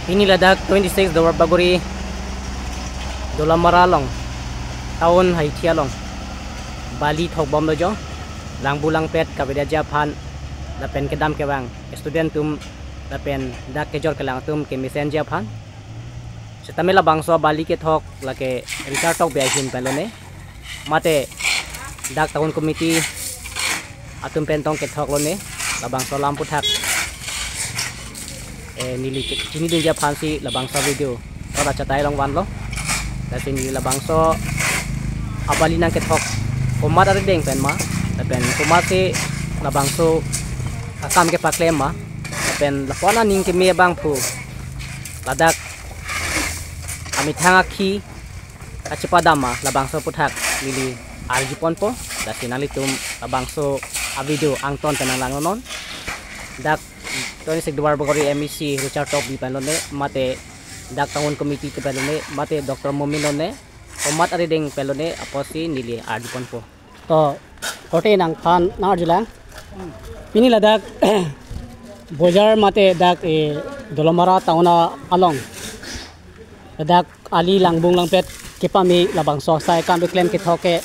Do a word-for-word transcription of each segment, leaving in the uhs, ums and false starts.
Pini ladak twenty-six Duarbagori Dolamara along, town Haithi along, bali thokbomlo jo, langbu langpet kavedetji aphan, lapen kedam kevang student atum, lapen dak kejor kelang atum kemesenji aphan. Setame labangso bali kethok lake Richard Tokbi ahin pen lone, mate dak town committee atum pen tong kethok lone, labangso alam aphuthak, eh, neli ke-, chinidunji aphansi labangso video rat achatai along vanlo. Lasi neli labangso abali nangkethok komat arideng pen ma, lapen komatsi labangso akam kepaklem ma, lapen lapu-an aning keme abangphu ladak amethang akhi kachepadam ma, labangso aphuthak neli arjuponpo. Lasi nanglitum labangso avideo angton pen nanglangnon. Dak twenty-six Duarbagori M A C Richard Tokbi pen lone, mate dak town committee atum pen lone, mate Doctor Momin lone, komat arideng pen lone apotsi neli arjuponpo. To, korte nangphan nangarjulang. Pini ladak bojar mate dak, eh, Dolamara town a-, along, ladak ali langbung langpet kepame labangso asai akam keklem kethok ke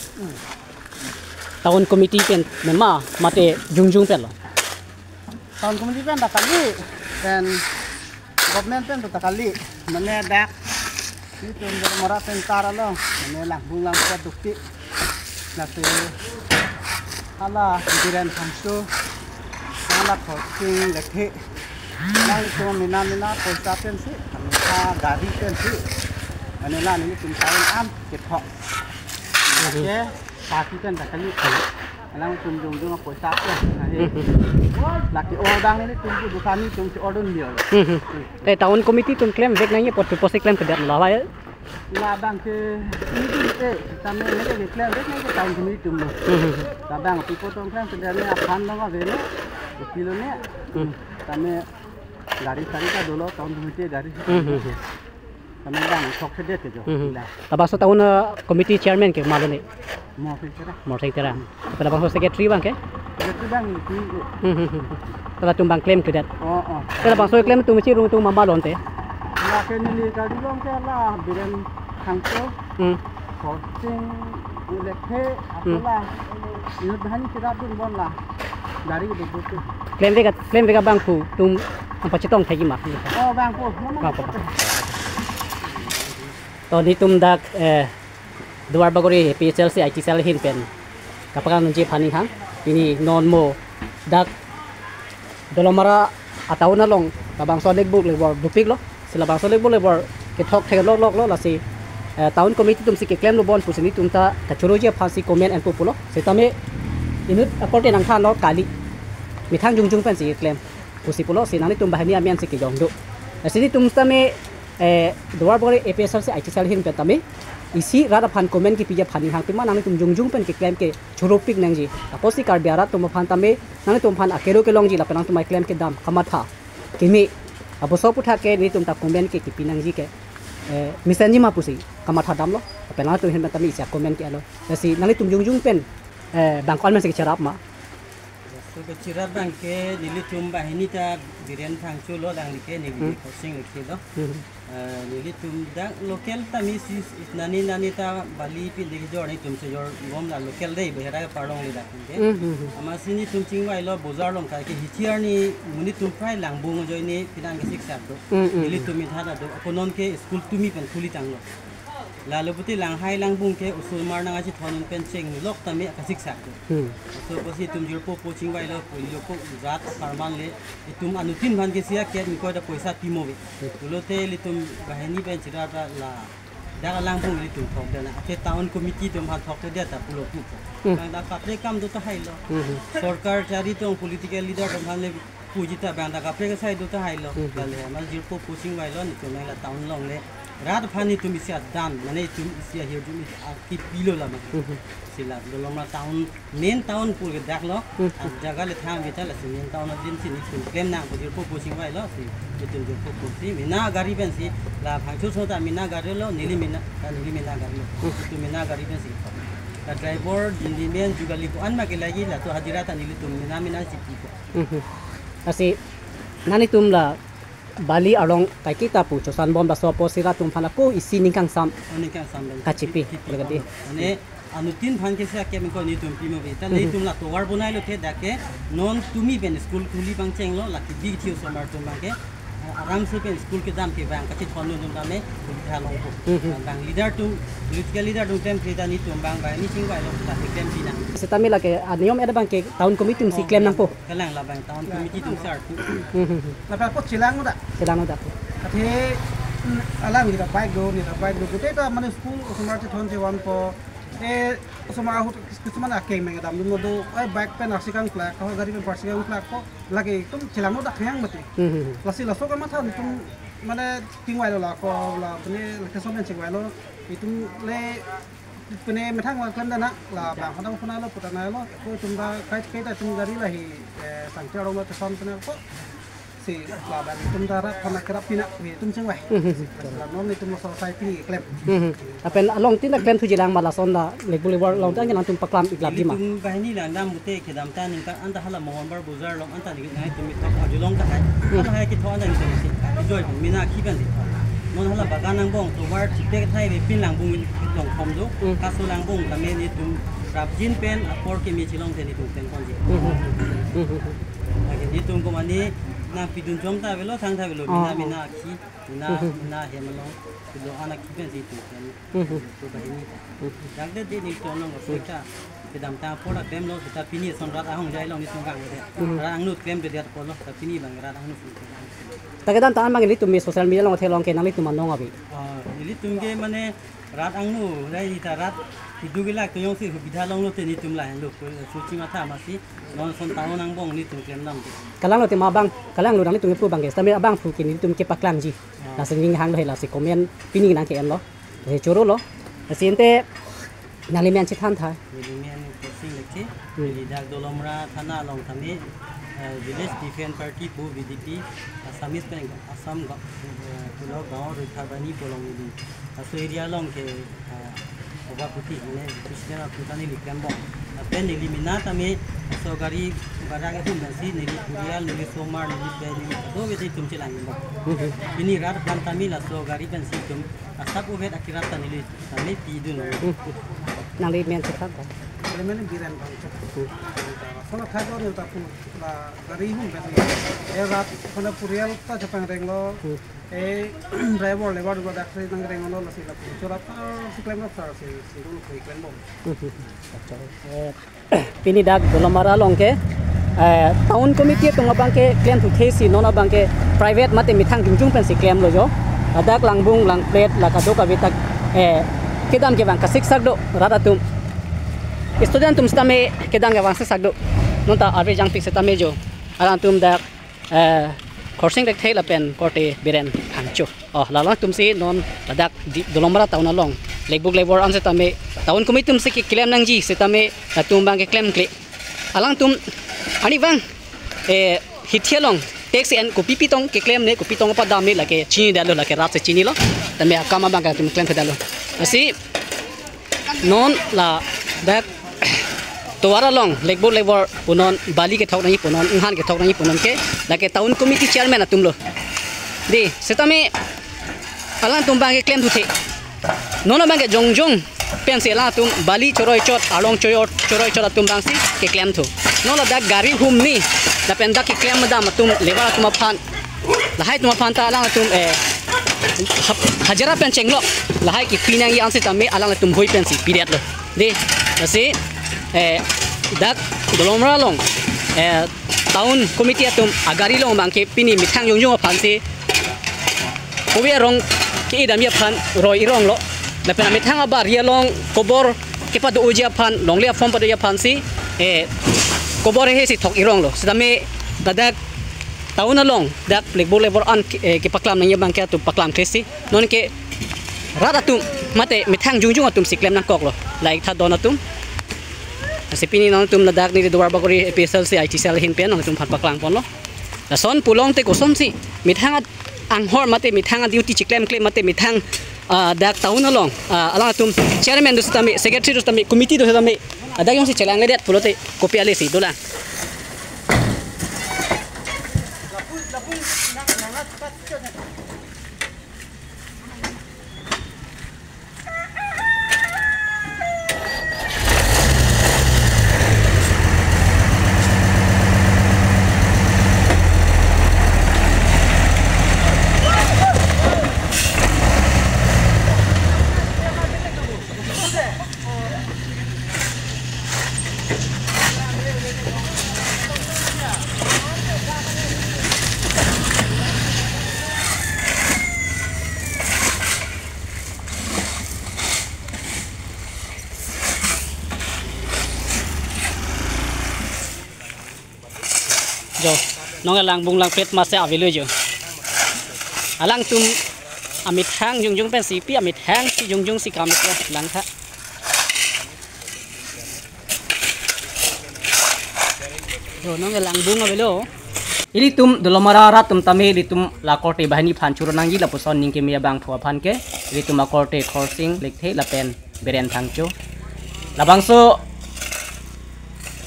town committee pen mema mate jongjong pen lo? Town committee pen ta kali, pen government pen ta kali, mane dak nelitum Dolamara center along, mane langbung langpet dukti. Lasi hala Biren Phangcho, hala Khorsing Lekthe, nangtum mena mena poisa pensi, mena gari pensi, mane la nelitum town an kethok. Oke, party pen ta kali kali. Alangtum jongjong apoisa pen. Ahe. Lake-o abang nelitum pu dukan nelitum si-o dun dia. Hmm, hmm. Te town committee atum klemvek nangji apot pu pusi klemkledet lo, la abang ke, ini tu, eh, tame ini ke klemvek nangji town committee atum lo. Hmm, hmm, hmm. Labang pu pu tong klemkledet ne aphan dong ave ne. Pilo ne. Hmm. Tame gari sari ta dolo town committee gari. Hmm, hmm, hmm. Tame abang thokthedet ke jo. Hmm, hmm. La. Labangso town, uh, committee chairman ke ma lone? Morsing Terang. Morsing Terang. Pen labangso secretary abang ke? Secretary abang ini. Hmm, hmm, hmm. Te latum abang klemkledet. Oh, oh. Te labangso klem atum si rung atum mama lo ante? Lake neli karjulong ke la Biren Phangcho. Hmm. Khorsing Lekthe, hmm, apola. Inut hani cherap dunbom la. Gari duduk tu. Klemvek, klemvek abangphu atum nangpachetong thekji ma? Oh, abangphu. Abangphu. To nelitum dak, eh, Duarbagori A P H L C I T cell ahin pen kapaklang nangji aphan ninghang. Pini non mo dak Dolamara a-town along labangso lekbuk lekbor dopiklo. Si labangso lekbuk lekbor kethok theklok lok lo, lasi, eh, town committee atum si keklemlo bon pusi nelitum ta kachoroji aphansi comment enpo pulo. Setame inut akorte nangthanlo kali. Methang jongjong pensi keklem pusi pulo, si nanglitum banghini amen si kejong do. Lasi nelitum tame, eh, Duarbagori A P H L C I T cell ahin pen tame isi rat aphan comment kepiji aphan ninghang, pima nanglitum jongjong pen keklem kechoropik nangji. Apotsi Karbi arat atum aphan tame, nanglitum aphan akelo kelongji lapen nangtum keklem kedam kamatha keme, labangso aphuthak ke nelitum ta comment ke kepi nangji ke, eh, mesenji ma pusi kamatha damlo. Lapen nangtum ahin pen tame isi comment ke-alo. Lasi nanglitum jongjong pen, eh, bang ko-an amen si kecherap ma? So kecherap abang ke nelitum banghini ta Biren Phangcho lo, alangli ke neli, hmm, Khorsing Lekthe lo. Hmm. Eh, nelitum dak local tame si nani nani ta bali pinde kejor, nelitum si jorbom la local dei, bahera ke parlong le dak ke. Hmm, hmm, hmm. Amatsi nelitum chingvailo bojar along kai ke hichi arni monit atum prai langbung ajoine penang kesiksak do. Hmm, hmm, hmm. Nelitum methang ta do. Ako non ke school tumi pen khuli tanglo. Lalo puti langhai langbung ke osomar nangkachethon pen chenglok tame kasiksak do. Hmm. So pusi itum jirpo po chingvailo, pulo ko jat karman le, itum anuttin aphan ke sia ke mikoi ta poisa pimo ave. Hmm. Pulote ilitum banghini pen cherap ta la dak alangbung ilitum thok dana. Ate town committee atum aphan thokthedet ta pulo pupo. Hmm. Bang dak kaprek akam do tahai lo. Hmm. Sorkar chari tong political leader atum aphan le puji ta bang dak kaprek asai do tahai lo. Hmm. Lale ma jirpo po chingvailo, nelitum la town along le rat aphan nelitum isi adan, mane itum isi ahirjume isi akipilo la ma. Hmm. Si la Dolamara town, main town pu ke dak lo. Hmm. Ajaga le thang veta, lasi main town adin si nelitum klem nangpo, jirpo po chingvailo si, nelitum jirpo po si mena gari pensi, la Phangcho so ta mena gari lo, neli mena, ta neli mena gari lo. Hmm. Itum mena gari pensi. La driver, jindi men, jugali ko-an ma kelagi, latum hajira ta nelitum mena mena si pipo. Mhm. Lasi nanglitum la Bali arlong kaike ta pu chosan bom, laso apotsi rat atum aphan ako isi ning kangsam, oh, ning kangsam dong, kachipi, kipi lagi di. Mane anuttin aphan ke sia kem ko netum pimo be. Ta, mhm, netum la tovar bonai lo the dak ke, non tumi pen school khuli abang chenglo, lake big thio osomar atum abang ke aram si pen school kedam ke abang kachethon dun dun tame, subidha longpo. Mhm. Abang leader atum, political leader atum klem kre ta netum abang, abang ni chingvai lo ta klem pina. Setame lake aniyom eda abang ke town committee atum si, oh, klem nangpo. Kalang, labang town committee atum sar tu. Mhm. Lapen ako chelang uda. Chelang uda. Athe, mm, alang neta bike do, neta bike do. Gute ta mane school osomar chethon chevanpo. Eh, osomar ahut kisuman akeng meng dam dun do. Eh, bike pen arsi kangklak, ako gari pen arsi kangklak ko. Lake itum chelang uda khayang mati. Mhm. Lasi laso kamatha itum mane chingvai lo la ko, la pune lake somen chingvai lo. Itum le pune methang la klem dana, labang khonang khonang lo putana lo, ko itum ta kai kai ta itum gari lahi, eh, sangchar rong lo teson pune ko. Si labang itum ta rat khonang kerap pina, itum chingvai. Mhm. La non itum lo society klem. Mhm. Lapen along tin ta klem thuji lang ma lason ta, lekbul lebar along tin alangtum paklam iklap di ma? Nelitum banghini langdam pute kedam ta ningkan anta hala Mohombar Bazar along anta ningkan nai tumi tok arjulong ta hai. Hmm. Hala hai kethok anta ningkan si. Joy mina kiban di. Non hala bagan angbong tovar chipek thai ve pin langbung long khom do. Hmm. Kaso langbung tame netum rapjin pen apor keme chelong the netum klem ponji. Hmm. Hmm. Lake netum ko mane nangpidun chom ta avelo, thang ta avelo, mina, oh, mina akhi, mina, hmm, mina hem along, pilo anak kiban si netum klem. Hmm. Ko banghini ta. Dak de de ni tonong ko seta kedam ta apor ta klem lo, seta pini ason rat ahongjai along netum kang de. Hmm. Rat angno klem de det apor lo, seta pini abang rat angno klem. Ta kedamtang abang ilitum me social media along thelong ke nanglitum anong abi. Ah, ilitum ke mane rat angno, rai ta rat keduk kelak to jongsi subidha longlo te netum lahenlo, suchi matha masi, non ason town angbong netum klem dam te. Kalang lo te ma abang, kalang lo nanglitum pu abang ke, setame abangphu ke netum kepaklangji. Ah. Lasi ning hang lo he, lasi comment pini nang ke-en lo. He choro lo. Lasi ante nangli men chethan tha. Neli men Khorsing Lekthe. Hmm. Neli dak Dolamara thana along tame, eh, Village Defense Party pu V D P, Assamese pen Assam Ga-, eh, pulo Gaon Rakkha Bahini pu along neli. Laso area along ke, eh, Sabhapati, mane president atum ta neli klem bom. Lapen neli mina tame laso gari bhara kehum pensi neli purial, neli osomar, neli pen, neli kadokave itum chelang bom. Hmm. Pini rat aphan tame laso gari pensi itum asap uvet akirap ta neli tame pidun. Hmm. Nangli men chethan tha. Neli men Biren Bangchok. Hmm. Sola khado neli ta pu la gari hum pensi. Eh, rat khonang purial ta chepangreng lo. Hmm. Eh, driver lebar lo dak si nangreng lo, lasi la pu chorap, ah, si klem rap sar si, si dulu kui klem bom. Hmm. Acha. Eh, pini dak Dolamara along ke, eh, town committee atum abang ke klem thuthe si non abang ke private mate methang jongjong pensi klem lo jo. Ladak langbung, lang plate, la kadokave ta, eh, kedam ke abang kasiksak do rat atum. Student atum setame kedam ke abang siksak do. Non ta ave jangpik setame jo. Alangtum dak, eh, Khorsing Lekthe lapen korte Biren Bangchok. Oh, la alangtum si non ladak di, Dolamara town along lekbuk lekbor an setame town committee atum si keklem nangji setame latum abang keklem kle. Alangtum ani abang, eh, hithi along tax en kopi pitong keklem ne, kopi tong padam ne lake chinidetlo, lake rat si chinilo. Tame akam abang ke latum klem kedetlo. Lasi non ladak tovar along lekbuk lekbor punon, bali kethok nangji punon, inghan kethok nangji punon ke lake town committee chairman atum lo. Di, setame alangtum abang keklem thuthe. Non abang ke jongjong pensi alangtum bali choroi chot, arlong choroi, choroi chot atum abang si keklem thu. Non ladak gari hum ni, lapen dak keklem dam atum lebar atum aphan, lahai atum aphan ta alangtum, eh, hap-, hajira pen chenglo, lahai kepi nangji an setame alangtum hoi pensi pidetlo. Di, lasi, eh, dak Dolamara along, eh, town committee atum agari along abang ke pini methang jongjong aphan si, kove arong ke-e damji aphan roi irong lo. Lapen amethang abari along kobor kepado-oji aphan, longle aform pado-oji aphan si, eh, kobor he si thok irong lo. Setame ladak town along dak lekbuk lekbor an ke, eh, kepaklam nangji abang ke latum paklam kle si. Non ke rat atum mate methang jongjong atum si klem nangkoklo. Lahai tha don atum. Lasi pini nangtum ladak neli Duarbagori A P S L C I T cell ahin pen nangtum aphan paklang ponlo. Lason pulote kosonsi methang anghor mate methang aduty chiklemkle mate methang, ah, dak town along, ah, alangtum chairman do setame, secretary do setame, committee do setame, adak jongsi chelangledet pulote kopi ale si dolang. Jo, nonke langbung langpet masi avelo jo. Alangtum amethang jongjong pensi pi amethang si jongjongsi kam iklo langtha. Jo, nonke langbung avelo. Ilitum Dolamara arat atum tame ilitum la korte banghini aphan choro nangji lapuson ningkeme abangphu aphan ke, ilitum akorte Khorsing Lekthe lapen Biren Phangcho. Labangso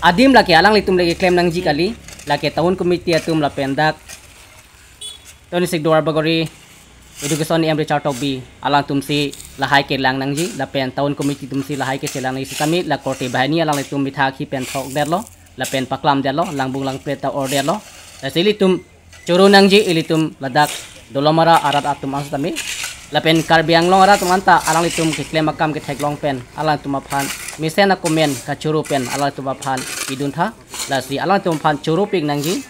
adim lake alanglitum le keklem nangji kali, lake town committee atum lapen dak twenty-six Duarbagori Education E M Richard Tokbi alangtumsi lahai kelang nangji, lapen town committee atumsi lahai kechelang nangji sitame la korte banghini alanglitum methang akhi pen thokdetlo, lapen paklamdetlo, langbung langpet ta ordetlo. Lasi ilitum choro nangji ilitum ladak Dolamara arat atum asitame. Lapen Karbi Anglong arat atum anta alanglitum keklem akam ketheklong pen alangtum aphan mesen akomen kachoro pen alangtum aphan piduntha. Lasi alangtum aphan choropik nangji.